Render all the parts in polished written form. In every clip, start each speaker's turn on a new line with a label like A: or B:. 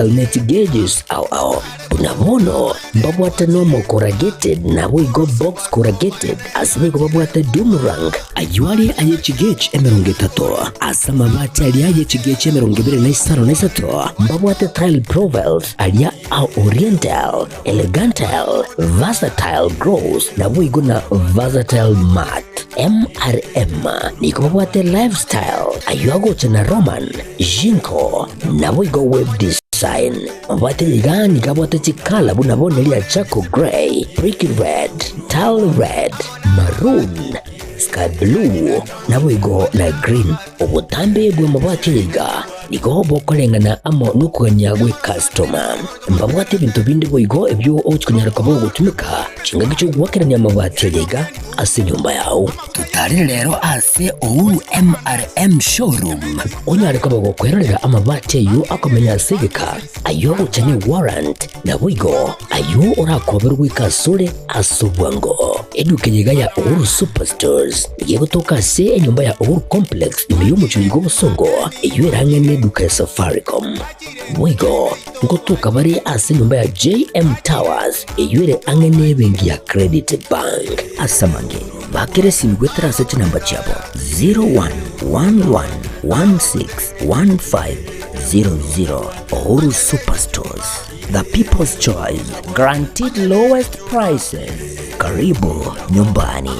A: Ne chigeges ao ao, buna bono mbabwate normal corrugated naboigo box corrugated, ase boigo babwate doomerang, ayio are aye chigauge 30, ase amabati aria aye chigauge 23, mbabwate tile profiles aria a oriental, elegantile, versatile gloss naboigo na versatile matte. MRM nigo babwate lifestyle ayio agocha na Roman, Jinko, Naboigo web design obwate iga nigo abwate chikala buna bono eria charcoal grey, brick red, tile red, maroon, sky blue, naboigo na green. Obotambe bw'amabati aya iga nigo bokoreng'ana amo nokogania gw'ecustoma. Mbabwate ebinto binde boigo ebio ogochi konyara koba ogotumeka chingaki chi'ogoakerania amabati aya iga ase enyomba yao. Totarere rero ase Uhuru MRM Showroom onyare koba gokwerorera amabati ayio akomenya ase egeka, ayio agocha ne warrant, naboigo ayio orakoberwe goika asore ase obwango. Eduka eye iga ya Uhuru Superstores nigo egotoka ase enyomba ya Uhuru Complex ime y'omochie oyo bw'obosongo, eyio ere ang'e neduka ya Safaricom. Boigo ngotoka bare ase enyomba ya JM Towers eyio ere ang'e nebenki ya Credit Bank. Ase amange, bakera esimi goetera ase chinamba chiabo 0111161500. Uhuru Superstores, the people's choice, guaranteed lowest prices. Karibu nyumbani.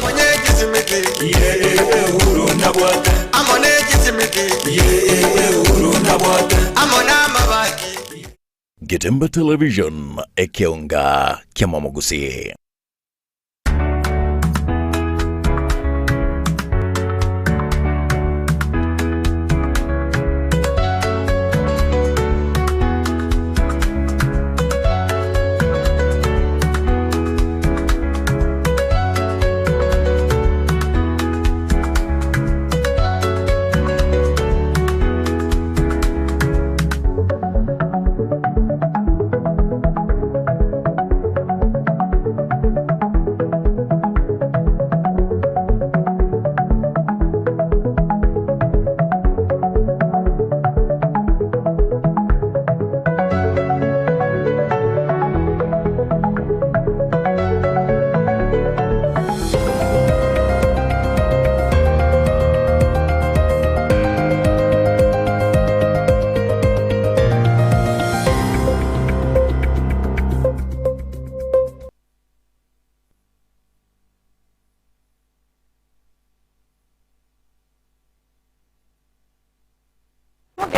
B: Getembe Television, ekeonga ki'amamogusii.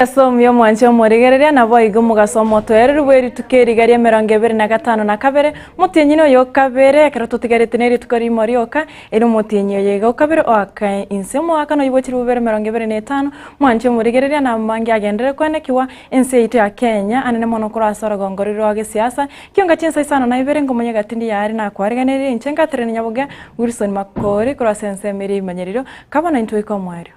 C: Ase omuya omwanche omorigereria, naboigo omogaso omotoereru bwe rituko eriga ria 22 motienyi noyo okabere, ekero totigarete ne rituko rimo rioka, ere omotienyi oyo iga okabere oaka inse omoakano oyio bwe chilifu bibere 25, mwanche omorigereria na amange agenderere koenekigwa ense yaito ya Kenya, anene mono korwa ase orogongo roria rwa gesiasa, kionga chinsa isano na ibere nkomonya gati ndiye are nakwariganirie inche ngaterania nyaboge Wilson Makori korwa ase ensemo eria y'ebimanyererio, kaba naintwe goika omoerio.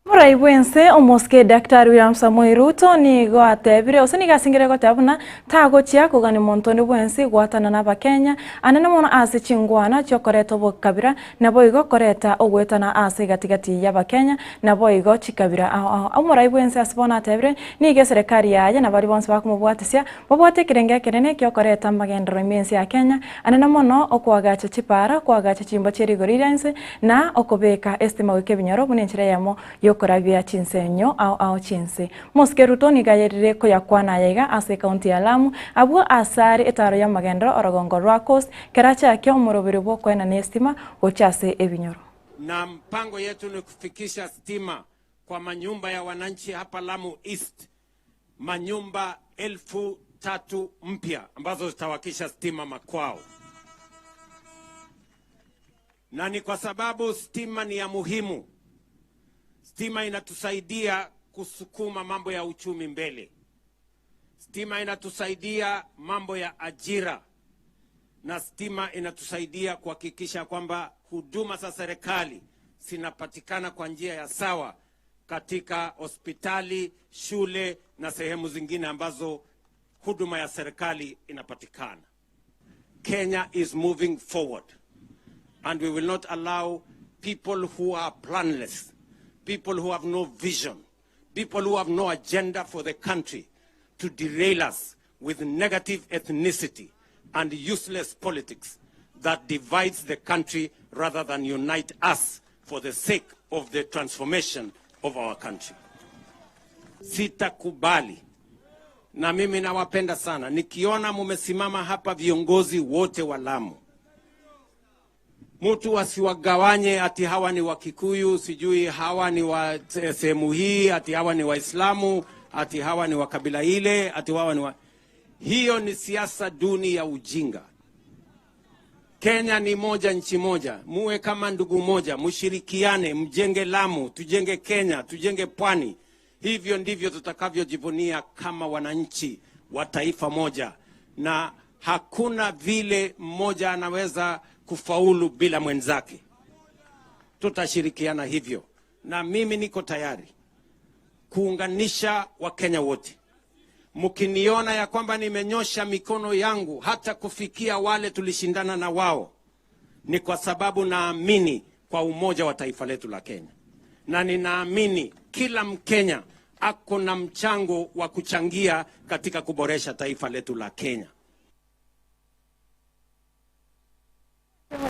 C: Omorai bw'ense omosike Daktari William Samoei Ruto nigo atebire gose nigo asingire goteba buna tagochia kogania monto onde bwensi goatana na abakenya anene mono ase chingwana chiokoreta obokabira Naboigo koreta ogoetana ase egati-gati y'Abakenya, naboigo chikabira ao ao. Omorai bw'ense ase bono atebire, Nigo eserekari yaye na baria bonsi bakomobwatisia babwate ekerengo ekenene gi'okoreta amagenderero ime ense ya Kenya, anene mono okoagacha chipara, okoagacha chimba chie rigori ria inse, na okobeka esitima goika ebinyoro buna enchera eyemo y'okorabia chinsenyo ao ao chi'ense. Mosike Ruto nigo ayerire koyakwana aya iga ase ekaunti ya Lamu, abwo ase are etaro y'amagenderero orogongo rwa Coast, Kerachake omoroberi bw'okoenana estima gochia ase ebinyoro.
D: Na mpango yetu ni kufikisha stima kwa manyumba ya wananchi hapa Lamu East, manyumba 3,000 mpya ambazo zitawakisha stima makwao. Na ni kwa sababu stima ni ya muhimu. Stima inatusaidia kusukuma mambo ya uchumi mbele. Stima inatusaidia mambo ya ajira, na stima inatusaidia kuhakikisha kwamba huduma za serikali zinapatikana kwa njia ya sawa katika hospitali, shule na sehemu zingine ambazo Huduma ya serikali inapatikana. Kenya is moving forward and we will not allow people who are planless, people who have no vision, people who have no agenda for the country to derail us with negative ethnicity and useless politics that divides the country rather than unite us for the sake of the transformation of our country. Sitakubali, na mimi nawapenda sana. Nikiona mumesimama hapa viongozi wote wa Lamu, mtu asiwagawanye ati hawa ni Wakikuyu, sijui hawa ni wa sehemu hii, ati hawa ni Waislamu, ati hawa ni wa kabila ile, ati hawa ni wa... Hiyo ni siasa duni ya ujinga. Kenya ni moja, nchi moja. Muwe kama ndugu moja, mshirikiane, mjenge Lamu, tujenge Kenya, tujenge pwani. Hivyo ndivyo tutakavyojivunia kama wananchi wa taifa moja, na hakuna vile mmoja anaweza kufaulu bila mwenzake. Tutashirikiana hivyo, na mimi niko tayari kuunganisha Wakenya wote. Mkiniona ya kwamba nimenyosha mikono yangu hata kufikia wale tulishindana na wao, ni kwa sababu naamini kwa umoja wa taifa letu la Kenya, na ninaamini kila Mkenya ako na mchango wa kuchangia katika kuboresha taifa letu la Kenya.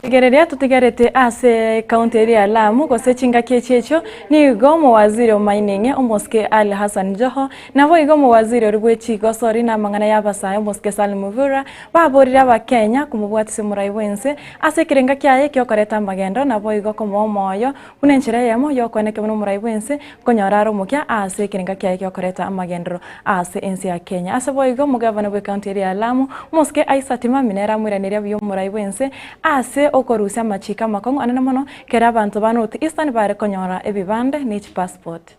C: Rigereria totigarete ase ekaunti eria ya Lamu gose chingaki echi echio nigo omowaziri o mining omosike Ali Hassan Joho naboigo omowaziri oria bwe chigosori na amang'ana ya abasae omosike Salim Mvurya baborire abakenya komobwatisia omorai bwense ase ekerenga kiaye kiokoreta amagendo naboigo komoa omoyo buna enchera eyemo yokoeneka buna omorai bwense nkonyora are omokia ase ekerenga kiaye giokoreta amagenderero ase ense ya Kenya. Ase boigo omogavana bw'ecounty eria ya Lamu, omosike Aissa Timami nere amoiraneria buya omorai bwense ase okorusia amachiko amakong'u anene mono kera abanto ba North Eastern bare konyora ebibande ne chipassport.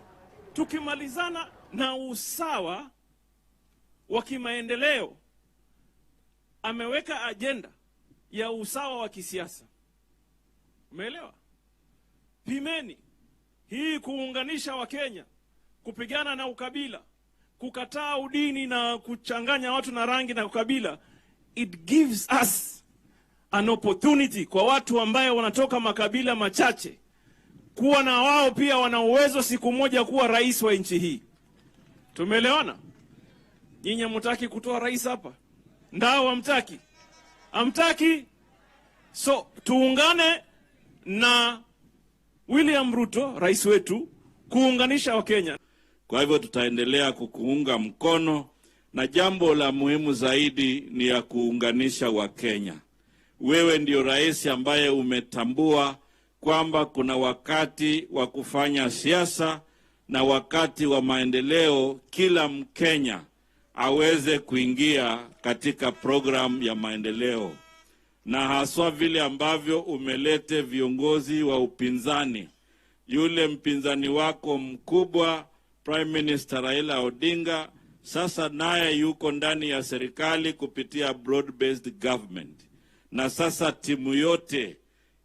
E: Tukimalizana na usawa wa kimaendeleo, ameweka ajenda ya usawa wa kisiasa. Umeelewa? Pimeni hii kuunganisha Wakenya, kupigana na ukabila, kukataa udini na kuchanganya watu na rangi na ukabila, it gives us an opportunity kwa watu ambaye wanatoka makabila machache kuwa na wao pia wana uwezo siku moja kuwa rais wa nchi hii. Tumeelewana? Nyinyi hamtaki kutoa rais hapa? Ndao hamtaki? Hamtaki? So tuungane na William Ruto rais wetu kuunganisha Wakenya.
F: Kwa hivyo tutaendelea kukuunga mkono, na jambo la muhimu zaidi ni ya kuunganisha Wakenya. Wewe ndio rais ambaye umetambua kwamba kuna wakati wa kufanya siasa na wakati wa maendeleo, kila Mkenya aweze kuingia katika programu ya maendeleo, na haswa vile ambavyo umelete viongozi wa upinzani. Yule mpinzani wako mkubwa Prime Minister Raila Odinga sasa naye yuko ndani ya serikali kupitia broad based government, na sasa timu yote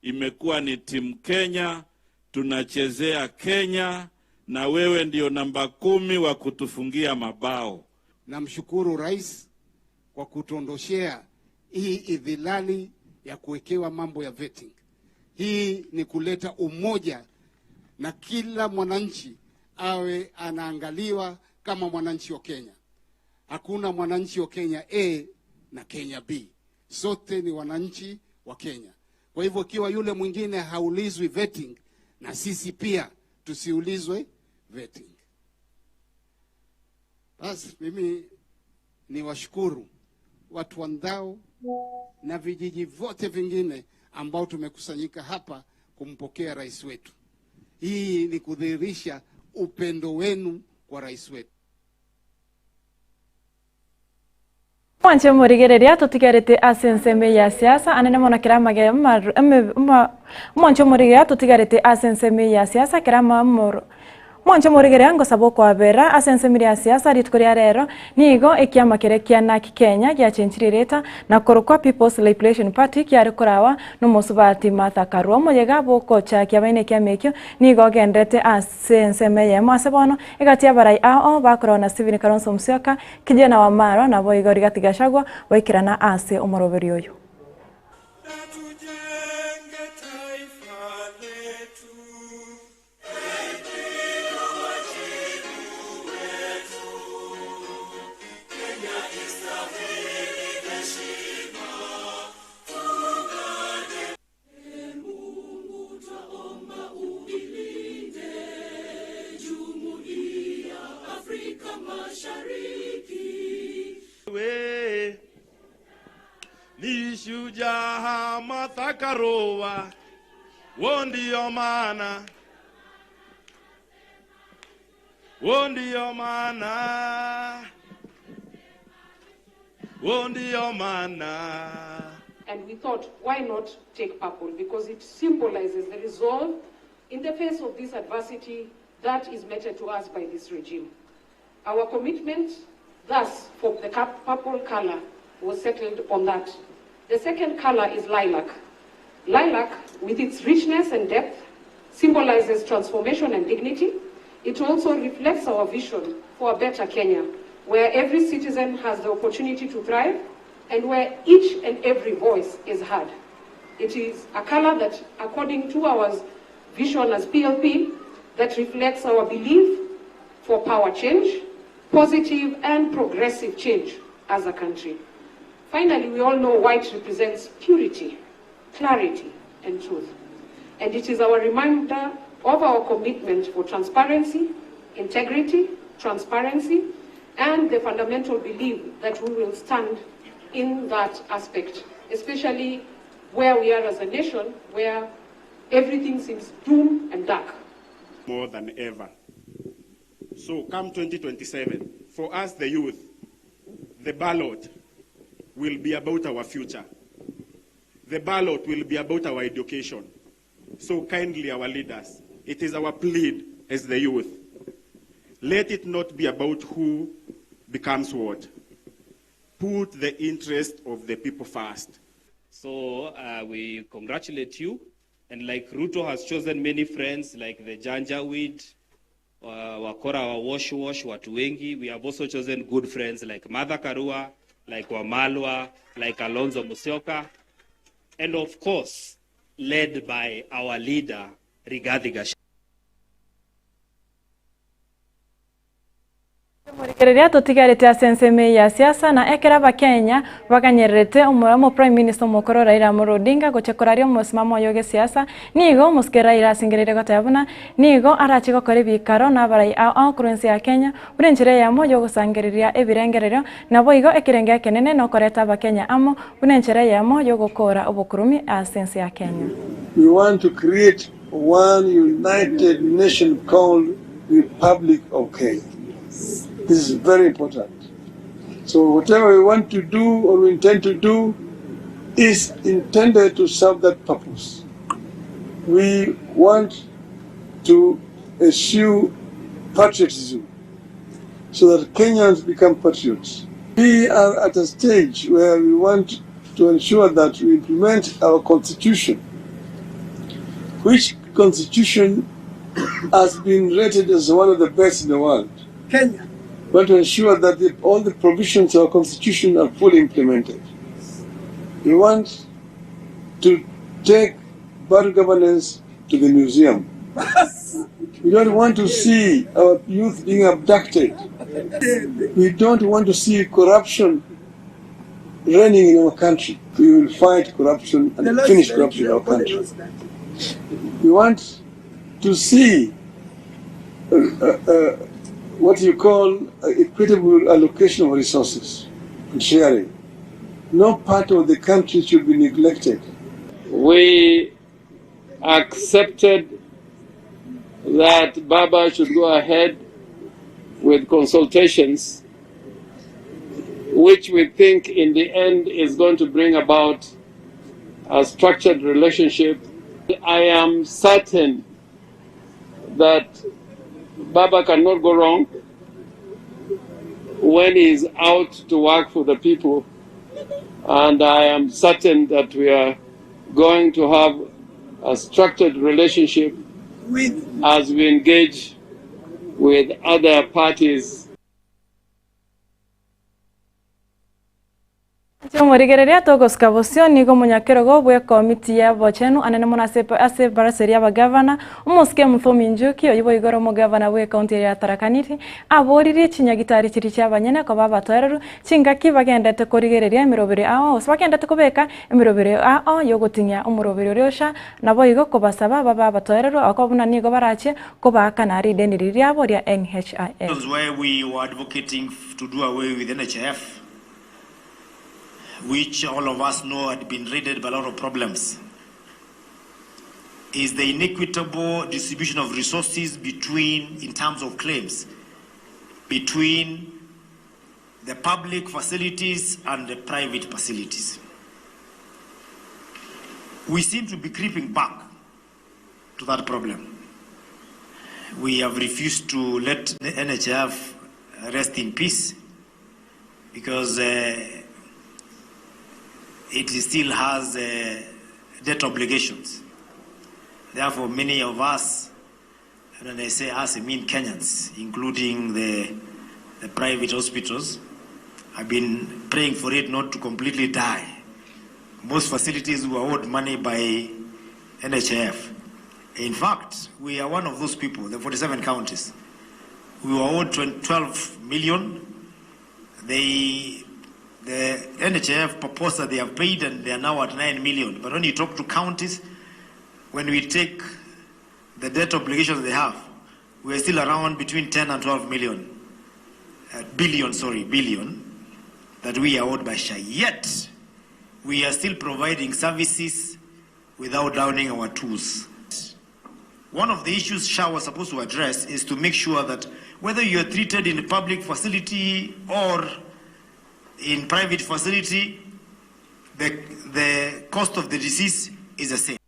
F: imekuwa ni timu Kenya, tunachezea Kenya, na wewe ndio namba 10 wa kutufungia mabao.
G: Namshukuru Rais kwa kutuondoshea hii idhilali ya kuwekewa mambo ya vetting. Hii ni kuleta umoja na kila mwananchi awe anaangaliwa kama mwananchi wa Kenya. Hakuna mwananchi wa Kenya A na Kenya B. Sote ni wananchi wa Kenya. Kwa hivyo ikiwa yule mwingine haulizwi vetting, na sisi pia tusiulizwe vetting. Basi mimi ni washukuru watu wa Ndao na vijiji vyote vingine ambao tumekusanyika hapa kumpokea rais wetu. Hii ni kudhihirisha upendo wenu kwa rais wetu.
C: Mwanche morigereria totigarete ase ensemo eye ya siasa anene mono kera amage mwanche morigereria totigarete ase ensemo eye ya siasa kera amoro. Mwanche morigereria ngosaba okoabera ase ensemo ya siasa rituko ria rero nigo ekiama keria kia Narc Kenya giachenchirie erieta na korokwa People's Liberation Party kiare korawa nomosubati Martha Karua. Omoyega bwogochakia abaina ekiama ekio nigo ogenderete ase ensemo eyemo ase bono egati y'abarai ao bakorwa na Stephen Kalonzo Musyoka, Kijana Wamalwa naboigo Rigathi Gachagua goikerana ase omoroberio oyo.
H: We ni shujaa Martha Karua, wo ndio maana, wo ndio maana, wo ndio maana.
I: And we thought, why not take purple? Because it symbolizes the resolve in the face of this adversity that is meted to us by this regime. Our commitment, thus, for the purple color was settled on that. The second color is lilac. Lilac, with its richness and depth, symbolizes transformation and dignity. It also reflects our vision for a better Kenya, where every citizen has the opportunity to thrive and where each and every voice is heard. It is a color that, according to our vision as PLP, that reflects our belief for power change, positive and progressive change as a country. Finally, we all know white represents purity, clarity, and truth. And it is our reminder of our commitment for transparency, integrity, transparency, and the fundamental belief that we will stand in that aspect, especially where we are as a nation, where everything seems doom and dark.
H: More than ever. So come 2027, for us the youth, the ballot will be about our future. The ballot will be about our education. So kindly, our leaders, it is our plead as the youth. Let it not be about who becomes what. Put the interest of the people first.
J: So we congratulate you. And like Ruto has chosen many friends like the Janjaweed, Wakora wa Wash Wash, watu wengi. We have also chosen good friends like Martha Karua, like Wamalwa, like Kalonzo Musyoka, and of course, led by our leader, Rigathi Gachagua.
C: Morigereria totigarete ase ensemo eye ya siasa na ekero abakenya baganyererete omoramo Prime Minister omokoro Raila Amolo Odinga gochia koraria omosimamo oye ogesiasa nigo omosike Raila asengereire goteba buna nigo arache gokora ebikaro na abarai ao ao korwa ense ya Kenya buna enchera eyemo yogosangereria ebirengererio naboigo ekerengo ekenene nokoreta abakenya amo buna enchera eyemo yogokora obokurumi ase ense ya Kenya.
K: We want to create one united nation called Republic of Kenya. This is very important. So whatever we want to do or we intend to do is intended to serve that purpose. We want to eschew patriotism so that Kenyans become patriots. We are at a stage where we want to ensure that we implement our constitution, which constitution has been rated as one of the best in the world.
L: Kenya.
K: We want to ensure that all the provisions of our constitution are fully implemented. We want to take bad governance to the museum. We don't want to see our youth being abducted. We don't want to see corruption reigning in our country. We will fight corruption and finish corruption in our country. We want to see what you call equitable allocation of resources and sharing. No part of the country should be neglected.
M: We accepted that Baba should go ahead with consultations, which we think in the end is going to bring about a structured relationship. I am certain that Baba cannot go wrong when he is out to work for the people and I am certain that we are going to have a structured relationship as we engage with other parties.
C: Inche omorigereria togosuka bosio, nigo omonyakerogo bw'ekomiti y'obochenu anene mono ase ase ebarasa eria y'abagavana, omosike Muthomi Njuki, oyio boigo ore omogavana bw'ecounty eria ya Tharaka Nithi, aboririe chinyagitari chiria chi'abanyene koba abatoereru chingaki bagendete korigereria emeroberi ao gose bagendete kobeka emeroberi ao y'ogoting'ia omoroberi oria osha, naboigo kobasaba babe abatoereru abakoba buna nigo barachie kobaakana rideni riria riabo ria NHIF.
L: Why we were advocating to do away with NHIF which all of us know had been riddled by a lot of problems is the inequitable distribution of resources between, in terms of claims, between the public facilities and the private facilities. We seem to be creeping back to that problem. We have refused to let the NHF rest in peace because uh, it still has uh, debt obligations. Therefore, many of us, and when I say us, I mean Kenyans, including the, the private hospitals, have been praying for it not to completely die. Most facilities were owed money by NHIF. In fact, we are one of those people, the 47 counties. We were owed 12 million. They, the NHIF proposed that they have paid and they are now at 9 million. But when you talk to counties, when we take the debt obligations they have, we are still around between 10 and 12 million, uh, billion, sorry, billion, that we are owed by SHA. Yet, we are still providing services without downing our tools. One of the issues SHA was supposed to address is to make sure that whether you are treated in a public facility or in private facility, the, the cost of the disease is the same.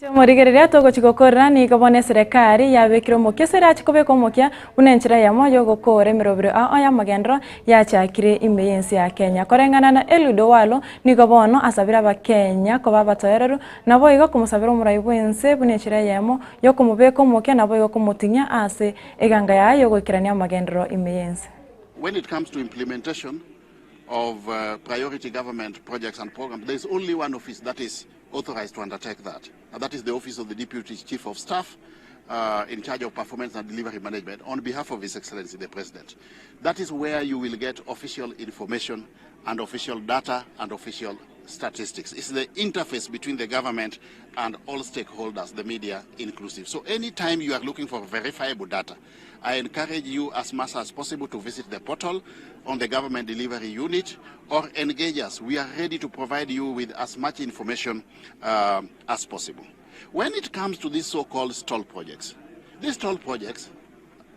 C: Inche omorigereria togochia gokorera nigo bono eserekari yabekire omokia ase erache kobeka omokia buna enchera eyemo yogokora emerobero ao y'amagenderero yachakire ime y'ense ya Kenya. Koreng'ana na Eliud Owalo nigo bono asabire abakenya koba abatoereru naboigo komosabera omorai bw'ense buna enchera eyemo yokomobeka omokia naboigo komoting'ia ase eganga yaye yogoikerania amagenderero ime y'ense.
N: When it comes to implementation of uh, priority government projects and programs, there is only one office that is authorized to undertake that. And that is the Office of the Deputy Chief of Staff uh, in charge of performance and delivery management on behalf of His Excellency the President. That is where you will get official information and official data and official statistics. It's the interface between the government and all stakeholders, the media inclusive. So anytime you are looking for verifiable data, I encourage you as much as possible to visit the portal on the government delivery unit or engage us. We are ready to provide you with as much information uh, as possible. When it comes to these so-called stall projects, these stall projects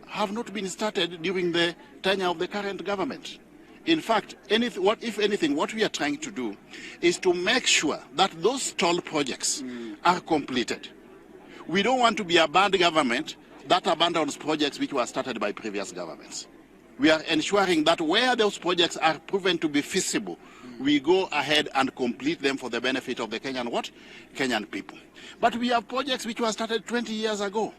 N: have not been started during the tenure of the current government. In fact, anyth what, if anything, what we are trying to do is to make sure that those stalled projects mm. are completed. We don't want to be a bad government that abandons projects which were started by previous governments. We are ensuring that where those projects are proven to be feasible, mm. we go ahead and complete them for the benefit of the Kenyan what? Kenyan people. But we have projects which were started 20 years ago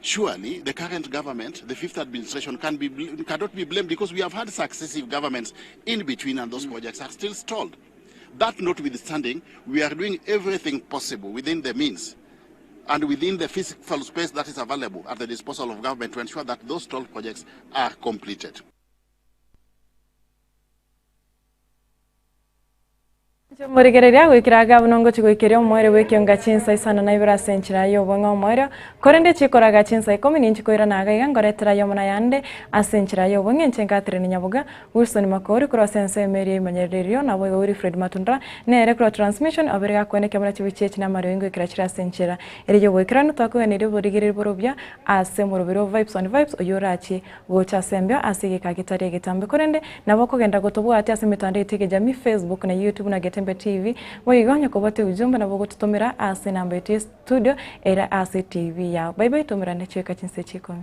N: surely the current government, the fifth administration, can be, cannot be blamed because we have had successive governments in between and those mm. projects are still stalled. That notwithstanding, we are doing everything possible within the means and within the physical space that is available at the disposal of government to ensure that those stalled projects are completed.
C: Morigereria goikera gavana ngochi goikeria omoerio bw'ekionga chinsa isano na ibere ase enchera y'obong'e omoerio korende chikoraga chinsa ikomi ninchi koirana iga iga ngoretera yomo na yande ase enchera y'obong'e inche Catherine Nyaboga Wilson Makori korwa ase ensemo eria emanyererio naboigo Wilfred Matundura nere korwa transmission obere gakweneka buna chibichi echi namariogi ngoikera chire ase enchera ere y'oboikeranu twakoganeria oborigereria borobia ase omoroberi o Vibes on Vibes oyio orache Gocha ase embeo ase egeka getari egetambe, korende nabo okogenda gotobwatia ase emetandao yaito y'ekejamii, Facebook na YouTube na Getembe. Getembe TV. Boigo onye kobwate ujumbe nabo ogototomera ase enamba yaito ya studio ere ase TV yao. Bye bye tomerane chieka chinse chikomi.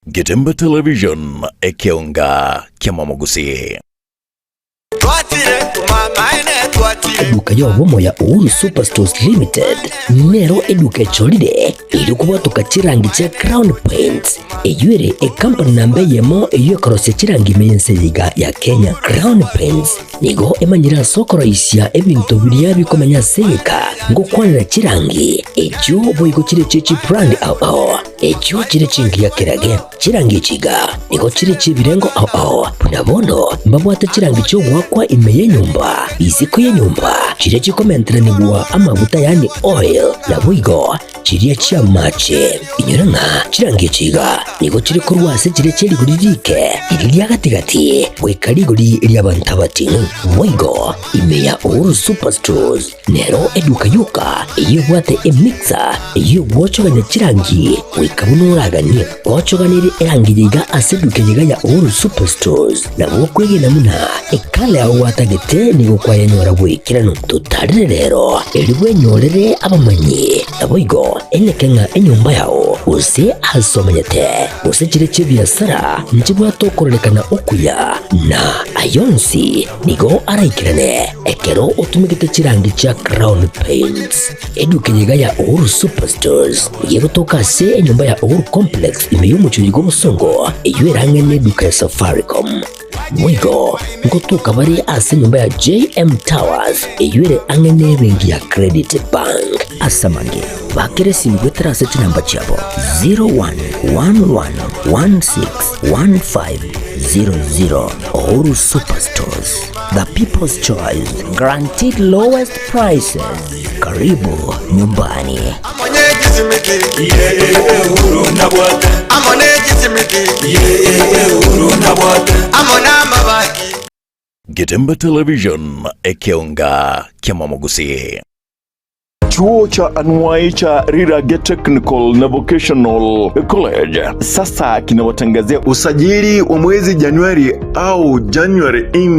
B: Getembe Television, ekeonga ki'amamogusii.
A: Eduka y'obomo ya Uhuru Superstores Limited nero eduka echorire erio kobwatoka chirangi chia Crown Paints eyio ere ekampani namba eyemo eyio ekorosia chirangi ime y'ense eye iga ya Kenya. Crown Paints nigo emanyire ase okoroisia ebinto biria bikomenya ase egeka ngokwanera chirangi echio boigo chire chie chibrand ao ao echio chire chingiya kerage. Chirangi echi iga nigo chire chi'ebirengo ao ao, buna bono mbabwate chirangi chi'ogoakwa ime y'enyomba, isiko y'enyomba, chiria chikomenteranigwa amaguta yaani oil, naboigo chiria chi'amache. Inyora ng'a chirangi echi iga nigo chire korwa ase chiria chie rigori riike, riria ria gati-gati, goika rigori ri'abanto abating'u. Boigo ime ya Uhuru Superstores Nero eduka yoka eyio ebwate emixer eyio egwochogania chirangi goika buna oraganie. Gwochoganirie erangi yaiga ase eduka eyeiga ya Uhuru Superstores, nabo okwegena buna ekala yao gwatagete nigo kwayenyora bw'ekeranu. Totarire rero erio bwenyorere abamanyi, naboigo eneke ng'a enyomba yao gose ase omenyete gose chire chi'ebiasara nchibwate okororekana okuya na ayonsi Nigo araikerane ekero otumegete chirangi chia Crown Paints. Eduka eye iga ya Uhuru Superstores nigo egotoka ase enyomba ya Uhuru Complex ime y'omochie bw'obosongo eyio erang'e neduka ya Safaricom. Boigo ngotoka bare ase enyomba ya JM Towers eyio ere ang'e nebenki ya Credit Bank. Ase amange, bakera esimi goetera ase chinamba chiabo 0111161500. Uhuru Superstores, the people's choice, guaranteed lowest prices. Karibu nyumbani.
B: Getembe Television, ekeonga ki'amamogusii.
O: Chuo cha anuai cha Rirage Technical na Vocational College sasa kinawatangazia usajili wa mwezi Januari au January in